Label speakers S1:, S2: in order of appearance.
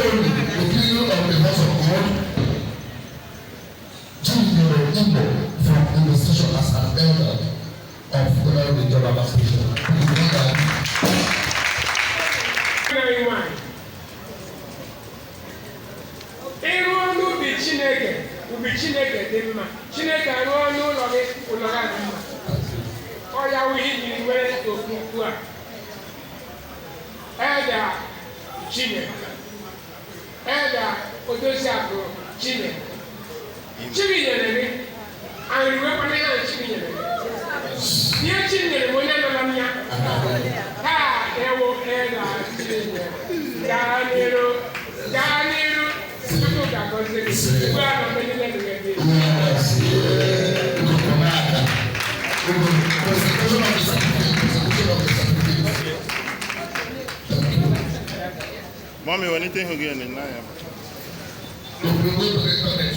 S1: Ceremony, the cleaning of the house of God, Chinyere Imo from the station as an elder of the Regional Station. Please well done.
S2: Anyị nwanyị, ịrụọ n'ubi Chineke, ubi Chineke dị mma. Chineke arụọ n'ụlọ gị, ụlọ gị dị mma. Ọ ya wụ ihe jiri nwere okpukpu a. Elder Chinyere, Elder Odoziakụ Chinyere, Chinyere gị anyị wekwana ihe ahụ Chinyere gị, ihe Chinyere bụ onye nọ na ya taa. Ewo, Elder Chinyere, gaa n'iru, gaa n'iru. Chukwu ga-agọzi gị ugbu a na mgbe niile ebighị ebi.
S1: Yes, yeah. Presentation of the certificate. Presentation of the certificate. Thank you.
S3: Mommy, welite ihu gị na ya.
S1: If we go to the internet.